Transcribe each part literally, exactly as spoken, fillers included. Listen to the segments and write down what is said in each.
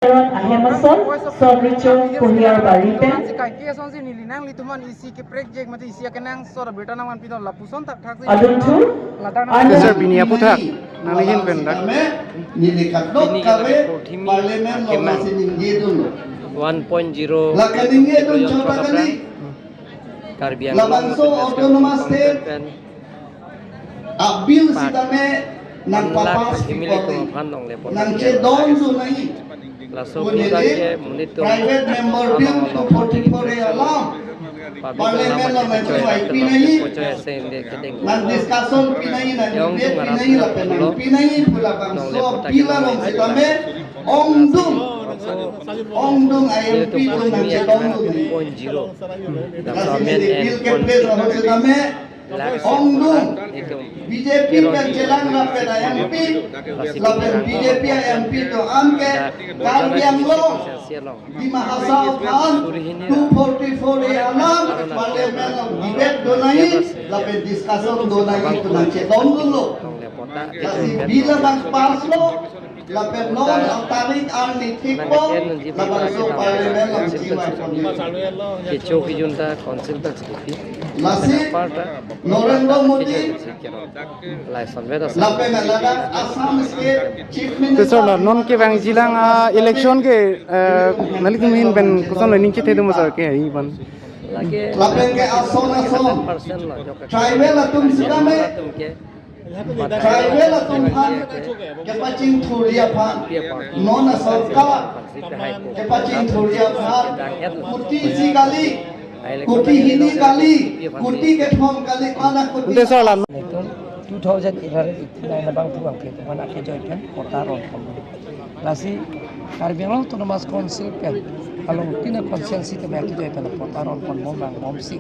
Aaron Ahemason, Sot Recho Kohiarbari pen. Kaike asonsi neli nanglitum aphan isi kaprek jek mate isi akenangsot abirta nangvanpidun lapuson thakthak si. Adunthu, Anu. Sir, pini aputhak nangli ahin pen dak. Neli kadokave Parliament along lasi ningjedunlo. One point zero. Lake ningjedun chota kali. Karbi Anglong Labangso Autonomous State pen a-bill sitame nang papass pi aphan longle apot nangchedondun nangji. Laso aputhak ke monit atum private member bill two forty-four A alam Parliament along nangchoi pi nangji. Nang discussion pi nangji, nang debate pi nangji, lapen nang pi nangji pu labangso bill along sitame ongdung, ongdung I M P atum nangchedondun nangji. Lasi neli bill ke place ahut sitame ongdung B J P pen chelang lapen I M P, lapen B J P I M P do-an ke Karbi Anglong, Dima Hasao aphan two forty-four A alam Parliament along debate do nangji, lapen discussion do nangji pu nangchedondunlo. Lasi bill abang pass lo, lapen non atarik arni thikpo, labangso Parliament along chingvai. Kecho kejun ta Council ta chikipi. Lasi Narendra Modi, lason veda lapen aladak Assam State Chief Minister. Te sir, la non kevangjilang a-election ke, eh, nanglitum ahin pen kosonlo ning chethedun ma sir ke hai pen. Lapen ke ason ason tribal atum sitame, tribal atum aphan kepachingthurji aphan, non asorkar kepachingthurji aphan, kuti isi kali, kuti hini kali, kuti kethom kali, mana kuti. Ante sir, la Netum two thousand eight hundred eighty-nine abang puang ke mana kejoi pen patta ron ponbom. Lasi Karbi Anglong Autonomous Council pen alongtin a-constituency tame kejoi pen patta ron ponbom vangbomsi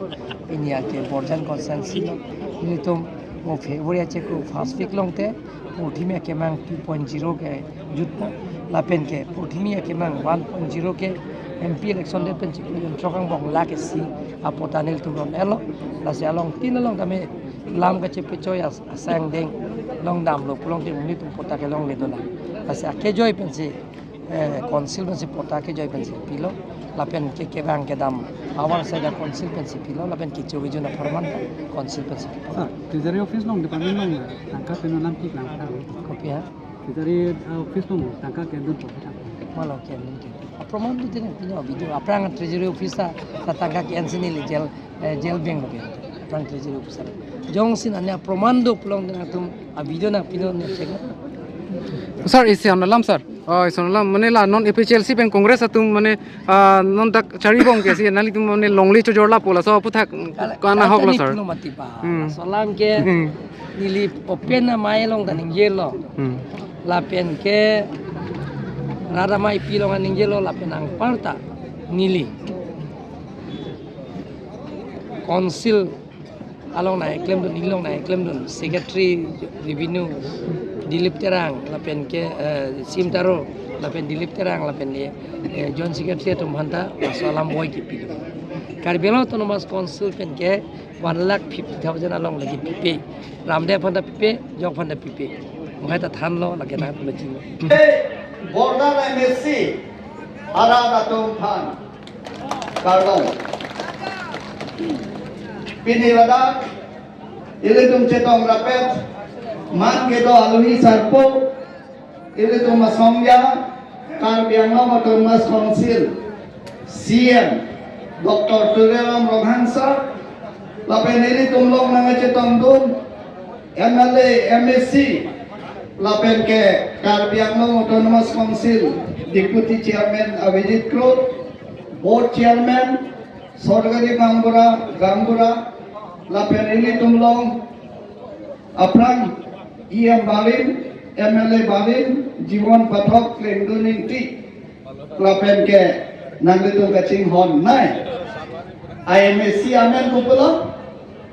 pini ake Borjan constituency lo. Netum mo February achiklo first week along te purthimi akemang two point zero ke jutpo, lapen ke purthimi akemang one point zero ke M P election det pen chiklo jon throk angbong lake si apatta nelitum ron-etlo. Lasi alongtin along tame lam kachepechoi as-, asangdeng longdamlo pulote netum patta ke longledunlang. Lasi akejoi pensi, eh, Council pensi patta kejoi pensi pilo, lapen ke kevang kedam avar saida Council pensi pilo, lapen kecho kejun apharman Council pensi pilo. Sir, Treasury Office along, department along tangka pen alam keklang tha? Kopi ha? Treasury, uh, Office along tangka kendun po tha? Malo kendun ke. Aproman do tene pino video. Aphrang Treasury Office ta, ta tangka ke-ensi neli jail, eh, jail beng lo ke. Aphrang Treasury Office ta. Jongsi nane aproman do pulote nangtum a-video nangpidun ne check. Sir, isi alam sir. Oh, isi alam. Mane la non A P H L C pen Congress atum mane, ah, non dak charibom ke si nanglitum mane longle chojor lapu, laso aputhak ko-an ahok lo sir? Kali pino mati pa. Hmm. Laso alam ke, hmm, neli open amei along ta ningjelo. Hmm. Lapen ke rat ameipi along ta ningjelo, lapen anparta neli Council along nangklemdun, neli along nangklemdun, Secretary Revenue Dilip Terang, lapen ke, eh, Sim Taro, lapen Dilip Terang, lapen, eh, eh, Joint Secretary atum aphanta laso alam boi kepidun. Karbi Anglong Autonomous Council pen ke one lakh fifty thousand along lagi pipe. Ramde aphanta pipe, jok aphanta pipe. Mohai ta thanlo, lake than pulo chini. Border M A C, arat atum aphan kardom. Pini ladak ilitum chetong rapet, man kedo alohi sarpo, ilitum asongja, Karbi Anglong Autonomous Council C E M, Doctor Tuliram Ronghang sir, lapen ilitum along nangkachetongdun M L A, M A C, lapen ke Karbi Anglong Autonomous Council Deputy Chairman Abhijit Kro, Board Chairman Sorgari Gaonbura, Gaonbura, lapen ilitum along aphrang E M barim, M L A barim, Jibon Pathak, Klengdun Ingti, lapen ke nanglitum kachinghon nai I M A C amen kopulo,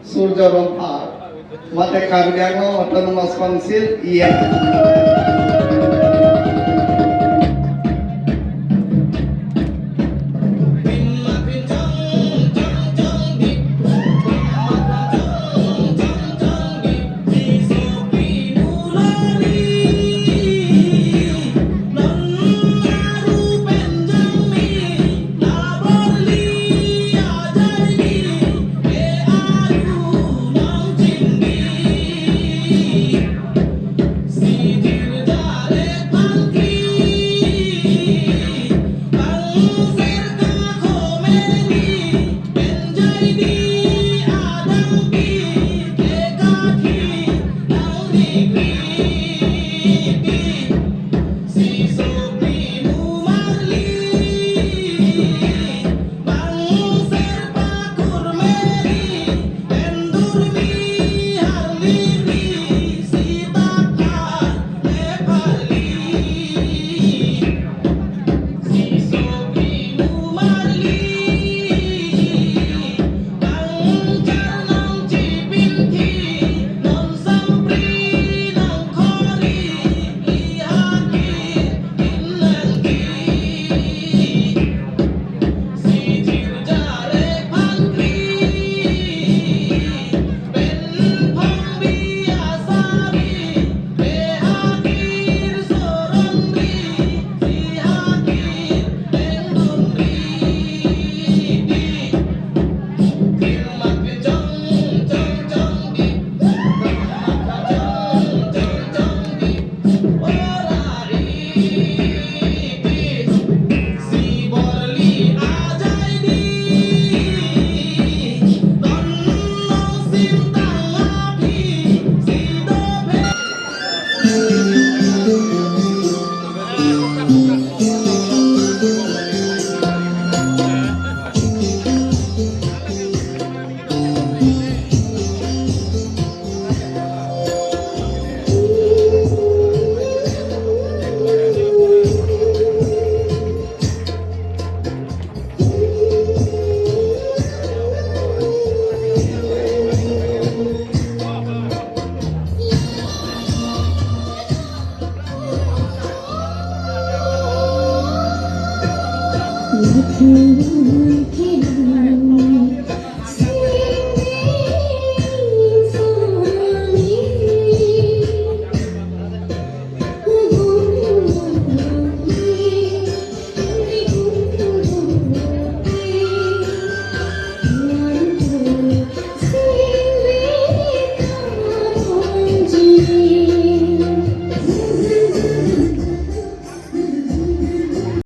Surjo Rongphar, mate Karbi Anglong Autonomous Council E M.